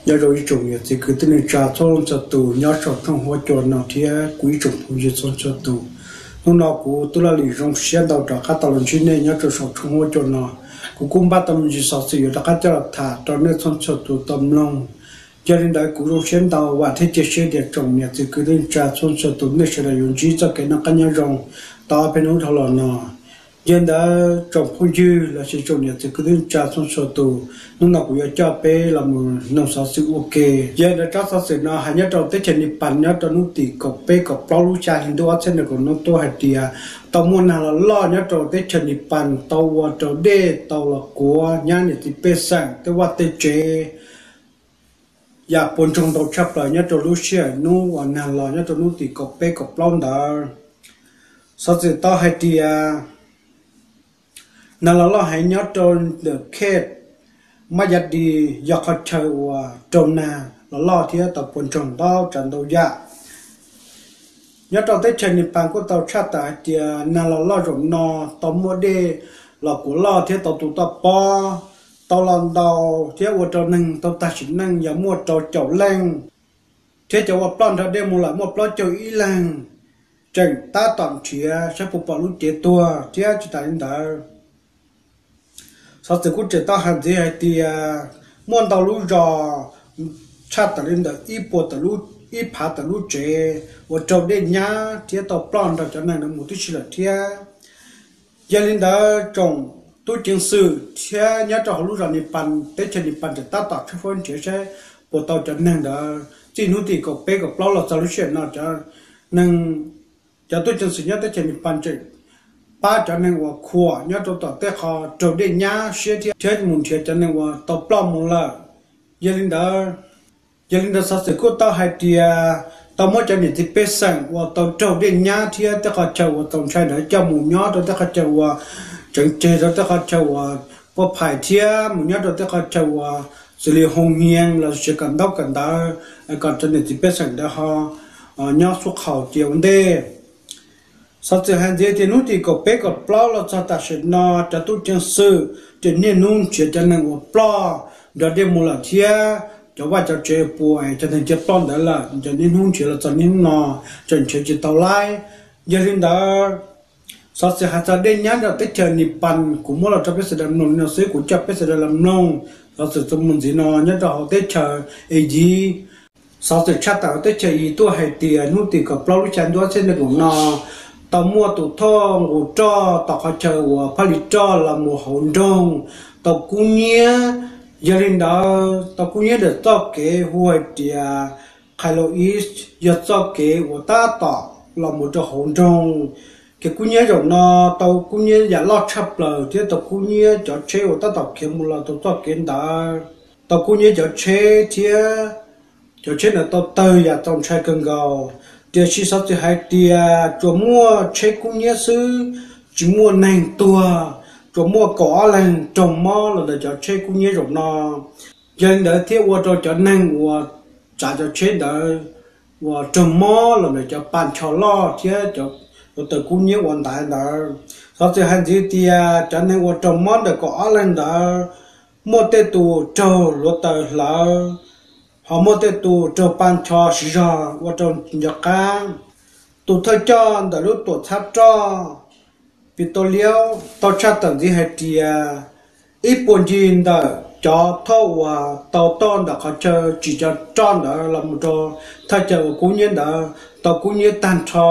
Nyob zoo ib tsoom niam txiv kwv tij neej tsa txhua txhua tus nyob saum tshooj huab cua no thiab kuv ib tsoom phooj ywg txhua txhua tus. Hnub no kuv Tub Laj Lim zoo siab ntau rov qab tau los ntsib nej nyob rau saum tshooj huab cua no. Kuv kuj npaj tau me ntsis xov xwm yuav rov qab coj los tham rau nej txhua txhua tus tau mloog. Yog li ntawd kuv zoo siab ntau vam thiab cia siab tias tsoom niam txiv kwv tij neej tsa txhua txhua tus nej sawv daws yuav ntsib txoj kev noj qab nyob zoo tau ob peb hnub dhau los no. Yog li ntawd tsoom phooj ywg los sis tsoom niam txiv kwv tij neej tsa txhua txhua tus, hnub no kuv yuav coj peb los mus mloog xov xwm ua ke. Yog li ntawd tsab xov xwm no hais nyob rau teb chaws Nyij Pooj nyob rau hnub tim kaum peb kaum plaub lub xya hli ntuj ob txhiab nees nkaum no tuaj hais tias tau muaj nag los loj nyob rau teb chaws Nyij Pooj tau ua rau dej tau los kuav nyab niam txiv pej xeem tej vaj tej tsev yam puas ntsoog ntau tshaj plaws nyob rau lub sij hawm hnub uas nag los nyob rau hnub tim kaum peb kaum plaub ntawd. Xov xwm tau hais tias nag los loj heev nyob rau ntawm khej Mab Yaj Dis yog qhov chaw uas raug nag los loj thiab tau puas ntsoog ntau tsav ntau yam. Nyob rau teb chaws Nyij Pooj kuj tau tshaj tawm hais tias nag los loj zaum no tau muaj dej los kuav loj thiab tau tu toj pob tau los ntau thiab ua rau neeg tau tag sim neej yog muaj rau caum leej, thiab cov uas ploj nrog dej mus lawm muaj plaub caug ib leeg, tseem tab tom nrhiav saib puas pom lub cev tuag thiab tsis tas li ntawd. Xov xwm kuj tseem tau hais ntxiv hais tias muaj ntau lub zos tshaj tawm li ntawm ib puas tawm lub, ib phav tawm lub tsev uas raug dej nyab thiab tau ploj nrog cov neeg ntawd mus tib si lawm thiab. Yog li ntawd tsoom tub ceev xwm thiab nyob rau hauv lub zos Nyij Pooj, teb chaws Nyij Pooj tseem tab tom tshawb fawb nrhiav saib puas tau cov neeg ntawd txij hnub tim kaum peb kaum plaub los txog lub sij hawm no cov neeg, cov tub ceev xwm nyob teb chaws Nyij Pooj tseem pab cov neeg uas khuam nyob rau tom tej qhov raug dej nyab siab thiab, thiab mus nrhiav cov neeg uas tau ploj mus lawm. Yog li ntawd, yog li ntawd xov xwm kuj tau hais tias tau muab cov niam txiv pej xeem uas tau raug dej nyab thiab tej qhov chaw uas txaus ntshai ntawd coj mus nyob rau tej qhov chaw uas tseem tseg rau tej qhov chaw uas poj phais thiab mus nyob rau tej qhov chaw uas xws li hoo hias los sis kawm ntaub kawm ntawv kom cov niam txiv pej xeem ntawd ho nyob xub qhaus cia ua ntej. Xov xwm hais ntxiv tias hnub tim kaum peb kaum plaub los txog tam sim no cov tub ceev xwm tseem niaj hnub nrhiav cov neeg uas ploj nrog dej mus lawm thiab cov vaj cov tsev puas cov neeg cia ploj ntawd lawm, cov niaj hnub nrhiav los txog niaj hnub no tseem nrhiav tsis tau laib. Yog li ntawd, xov xwm hais txog dej nyab nram teb chaws Nyij Pooj kuv muab los rau peb sawv daws mloog li no xwb, kuv coj peb sawv daws los mloog xov xwm txuas mus ntxiv no nyob rau hauv teb chaws Iziv. Xov xwm tshaj tawm hauv teb chaws Iziv tuaj hais tias hnub tim kaum plaub lub xya ntuj ob txhiab nees nkaum no tau muaj tus thoj nqus roj tom qhov chaw uas phaj li roj los mus hauv nroog tau kub nyiab. Yog li ntawd tau kub nyiab ntawm txoj kev hu hais tias Qhais Los Is, yog txoj kev uas tab tom los mus rau hauv nroog. Kev kub nyiab zaum no tau kub nyiab yam loj tshaj plaws thiab tau kub nyiab cov tsheb uas tab tom khiav mus los tau txoj kev ntawd, tau kub nyiab cov tsheb thiab cov tsheb ntawd tau tawg yam txaus ntshai kawg nkaus. Tiam sis xov xwm hais tias tsuas muaj tsheb kub nyiab xwb, tsis muaj neeg tuag, tsuas muaj kaum ob leeg raug mob los ntawm cov tsheb kub nyiab zaum no. Yog li ntawd thiaj ua rau cov neeg uas tsav cov tsheb ntawd uas raug mob los ntawm cov pa ncho loj thiab cov hluav taws kub nyiab ua ntaiv ntawd. Xov xwm hais ntxiv tias cov neeg uas raug mob ntawm kaum ob leeg ntawd muaj tej tus raug hluav taws hlawv, ho muaj tej tus raug pa ncho siv zog ua rau nco qab. Tus thawj coj ntawm lub tuam txhab roj Pis Tau Liab tau tshaj tawm ntxiv hais tias ib puag ncig ntawm cov thoj uas tau toj ntawm qhov chaw tsim cov roj ntawd los mus rau thaj chaw uas kub nyiab ntawd tau kub nyiab tag nrho.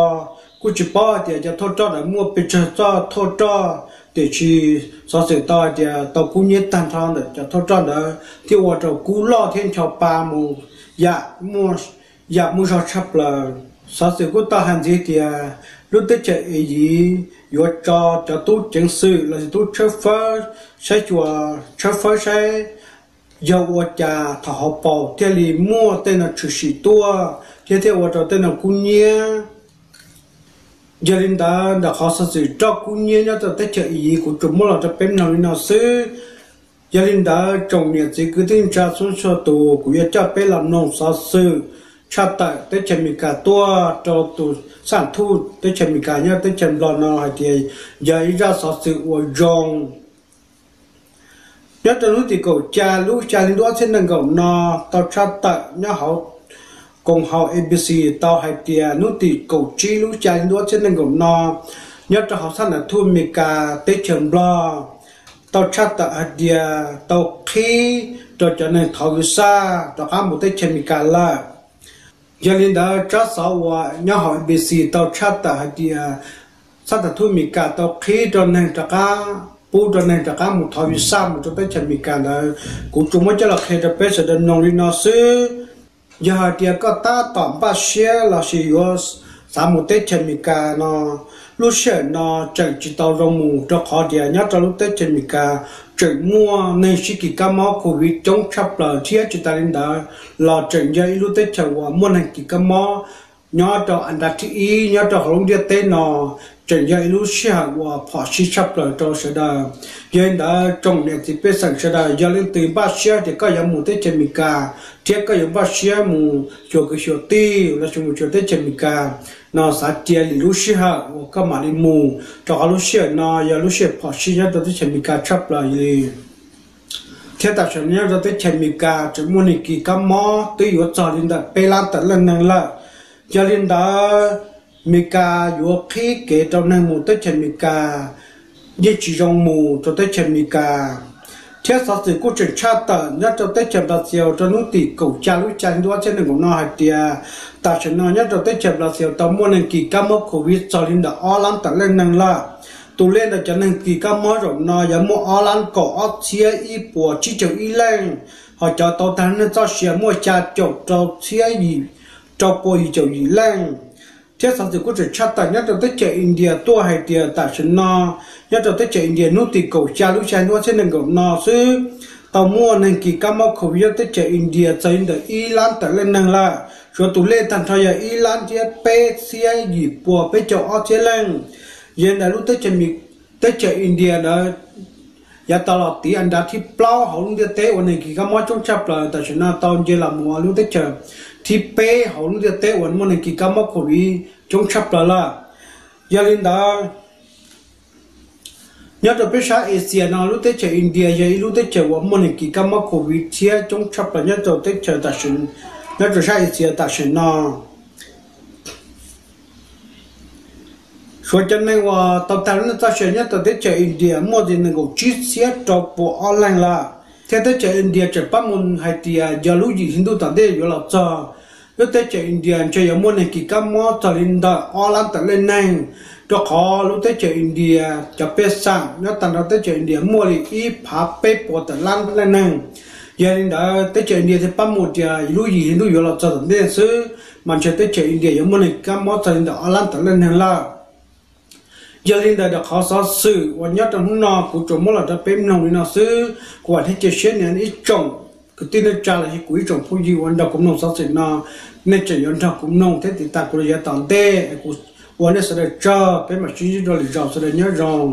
Kuj tsis paub hais tias cov thoj roj ntawd muaj pes tsawg txoj thoj roj, tiam sis xov xwm tau hais tias tau kub nyiab tag nrho ntawm cov thoj roj ntawd thiaj ua rau kub loj thiab ncho pa mus yam muaj zog tshaj plaws. Xov xwm kuj tau hais ntxiv tias lub teb chaws Iziv yuav tso cov tub ceev xwm los sis tub tshawb fawb saib xyuas, tshawb fawb saib yog ua cas thaum hauv paus thiaj li muaj tej no tshwm sim tuaj thiab thiaj ua rau tej no kub nyiab. Yog li ntawd ntawm qhov xov xwm roj kub nyiab nyob rau teb chaws Iziv kuv tsuas muab los rau peb mloog li no xwb. Yog li ntawd tsoom niam txiv kwv tij neej tsa txhua txhua tus, kuv yuav coj peb los mloog xov xwm tshaj tawm teb chaws Amelikas tuaj rau tus xab thuj teb chaws Amelikas nyob teb chaws Nplog no hais tias yog ib zaj xov xwm uas zoo. Nyob rau hnub tim kaum xya lub xya hli ntuj ob txhiab nees nkaum no tau tshaj tawm nyob hauv koom haum A B C tau hais tias hnub tim kaum tsib lub xya hli ntuj ob txhiab nees nkaum no nyob rau hauv xab nas thuj Amelikas teb chaws Nplog tau tshaj tawm hais tias tau qhib rau cov neeg thov visa rov qab mus teb chaws Amelikas lawm. Yog li ntawd tsab xov uas nyob hauv A B C tau tshaj tawm hais tias xab nas thuj Amelikas tau qhib rau neeg rov qab, pub rau neeg rov qab mus thov visa mus rau teb chaws Amelikas ntawd, kuv tsuas muab coj los qhia rau peb sawv daws mloog li no xwb. Yog hais tias koj tab tom npaj siab lossis yuav xav mus teb chaws Amelikas no, lub sij hawm no tseem tsis tau zoo mus rau qhov tias nyob rau lub teb chaws Amelikas tseem muaj neeg sib kis kab mob COVID coob tshaj plaws thiab tsis tas li ntawd los tseem yog ib lub teb chaws uas muaj neeg kis kab mob nyob rau an dab thib ib nyob rau hauv lub ntiaj teb no, tseem yog ib lub sij hawm uas phom sij tshaj plaws rau sawv daws. Yog li ntawd tsoom niam txiv pej xeem sawv daws, yog leej twg npaj siab tias koj yuav mus teb chaws Amelikas thiab koj yuav npaj siab mus xyuas kwv xyuas tij lossis mus xyuas teb chaws Amelikas no, xav cia lwm lub sij hawm uas koj mam li mus, rau qhov lub sij hawm no yog lub sij hawm phom sij nyob rau teb chaws Amelikas tshaj plaws li. Thiab tam sim no nyob rau teb chaws Amelikas tseem muaj neeg kis kab mob twb yuav txog li ntawm peb lab tawm leej neeg lawm. Yog li ntawd, Amelikas yuav qhib kev rau neeg mus teb chaws Amelikas yeej tsis zoo mus rau teb chaws Amelikas. Thiab xov xwm kuj tseem tshaj tawm nyob rau teb chaws Brazil rau hnub tim kaum xya lub xya hli ntuj ob txhiab nees nkaum no hais tias tam sim no nyob rau teb chaws Brazil tau muaj neeg kis kab mob COVID txog li ntawm ob lab tawm leej neeg lawm. Tus lej ntawm cov neeg kis kab mob zaum no yog muaj ob lab kaum ob txhiab ib puas tsib caug ib leej, ho cov tau tag neej txoj sia muaj xya caum rau txhiab yim, rau puas yim caum yim leej. Thiab xov xwm kuj tseem tshaj tawm nyob rau teb chaws India tuaj hais tias tam sim no nyob rau teb chaws India hnub tim kaum xya lub xya hli ntuj ob txhiab nees nkaum no xwb, tau muaj neeg kis kab mob COVID nyob teb chaws India txog li ntawm ib lab tawm leej neeg lawm. Suav tus lej tag nrho yog ib lab thiab peb txhiab yim puas peb caug ob txhiab leej. Yog li ntawd lub teb chaws India ntawd yav tas los tiv an dab thib plaub hauv lub ntiaj teb uas neeg kis kab mob coob tshaj plaws, tam sim no tau nce los mus ua lub teb chaws thib peb hauv lub ntiaj teb uas muaj neeg kis kab mob COVID coob tshaj plaws lawm. Yog li ntawd, nyob rau peb sab Asia no lub teb chaws India yog ib lub teb chaws uas muaj neeg kis kab mob COVID thiab coob tshaj plaws nyob rau teb chaws, nyob rau sab Asia tam sim no. Suav cov neeg uas tau tag lub neej txoj sia nyob rau teb chaws India muaj li nees nkaum tsib txhiab rau puas ob leeg lawm. Thiab teb chaws India tseem pab mus hais tias yog lub yim hli ntuj tom ntej yuav los txog, lub teb chaws India ntshe yuav muaj neeg kis kab mob txog li ntawm ob lab tawm leej neeg, rau qhov lub teb chaws India cov pej xeem nyob tag nrho teb chaws India muaj li ib phav peb puas tawm lab leej neeg. Yog li ntawd teb chaws India thiaj pab mus tias lub yim hli ntuj yuav los txog tom ntej xwb mas ntshe teb chaws India yuav muaj neeg kab mob txog li ntawm ob lab tawm leej neeg lawm. Yog li ntawd rau qhov xov xwm uas nyob rau hnub no kuv tsuas muab los rau peb mloog li no xwb. Kuv vam thiab cia siab nias ib tsoom kwv tij neej tsa los yog kuv ib tsoom phooj ywg uas nrog kuv mloog xov xwm no, nej tseem yuav nrog kuv mloog thiab tiv tas kuv los yav tom ntej. Kuv ua nej sawv daws tsaug, peb mam sib ntsib rau lwm zaus, sawv daws nyob zoo.